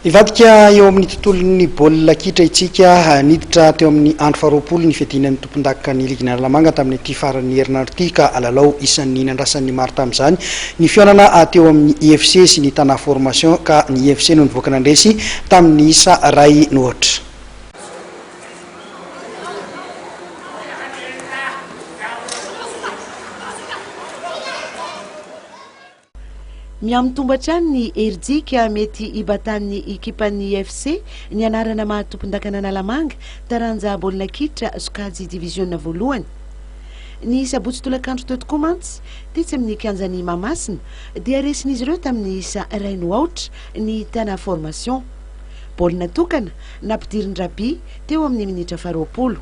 Hivadika eo amin'ny tontolon'ny baolina kitra isika. Niditra teo amin'ny andro faharoapolo ny fiadiana ny tompondakan'ny ligin'Analamanga tamin'ity faran'ny herinandro ity ka lalao isan'ny nandrasan'ny maro tamin'izany ny fihaonana teo amin'ny IFC sy ny Tana Formation ka ny IFC no nivoaka nandresy tamin'ny isa iray no aotra. Mihamitombo hatrany ny herijika mety hibatan'ny ekipan'ny IFC ny anarana maha tompondakan'Analamanga, taranja baolina kitra sokajy diviziona voalohany. Ny sabotsy tolakandro teo tokoa mantsy, tetsy amin'ny kianjan'i Mahamasina, dia resin'izy ireo tamin'ny isa iray no aotra ny Tana Formation. Baolina tokana nampidirin-dRabi teo amin'ny minitra faharoapolo.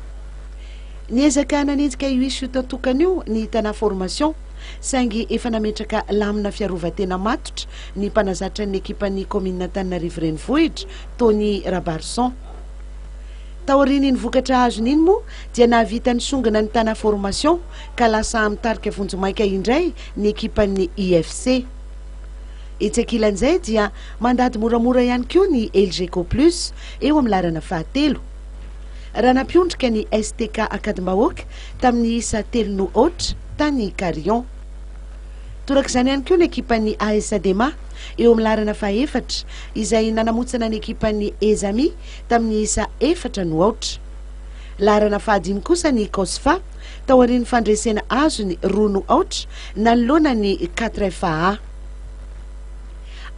Niezaka nanenjika io isa tokana io ny Tana Formation. saingy efa nametraka lamina fiarovan-tena matotra ny mpanazatran'ny ekipan'ny kaominina Antananarivo Renivohitra, Tony Rabarison. Taorian'iny vokatra azony iny moa dia nahavita nisongona ny Tana Formation ka lasa mitarika vonjimaika indray ny ekipan'ny IFC. Etsy ankilan'izay dia mandady moramora ihany koa ny Elgeco Plus eo amin'ny laharana fahatelo. Raha nampiondrika ny STK Ankadimbahoaka tamin'ny isa telo no aotra tany Carion. Torak'izany ihany koa ny ekipan'ny AS Adema eo amin'ny laharana fahefatra izay nanamontsana ny ekipan'ny Ezami tamin'ny isa efatra no aotra. Laharana fahadimy kosa ny Cosfa taorian'ny fandresena azony roa no aotra nanoloana ny quatre FA.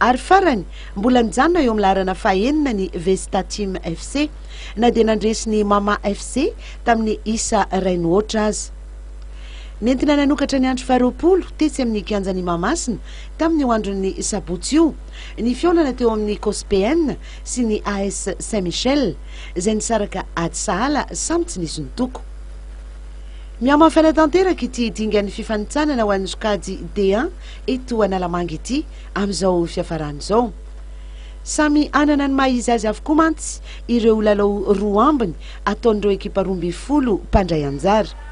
Ary farany, mbola nijanona eo amin'ny laharana fahenina ny Vesta Team FC na dia nandresy ny Mama FC tamin'ny isa iray no aotra aza. Nentina nanokatra ny andro faharoapolo tetsy amin'ny kianjan'i Mahamasina tamin'io andron'ny sabotsy io ny fihaonana teo amin'ny Cospn sy ny AS Saint Michel izay nisaraka ady sahala samy tsy nisy nitoko. Mihamafana tanteraka ity dingan'ny fifanintsanana ho an'ny sokajy D1 eto Analamanga ity amin'izao fiafarany izao. Samy hanana ny maha izy azy avokoa mantsy ireo lalao roa ambiny ataon'ireo ekipa 12 mpandray anjara.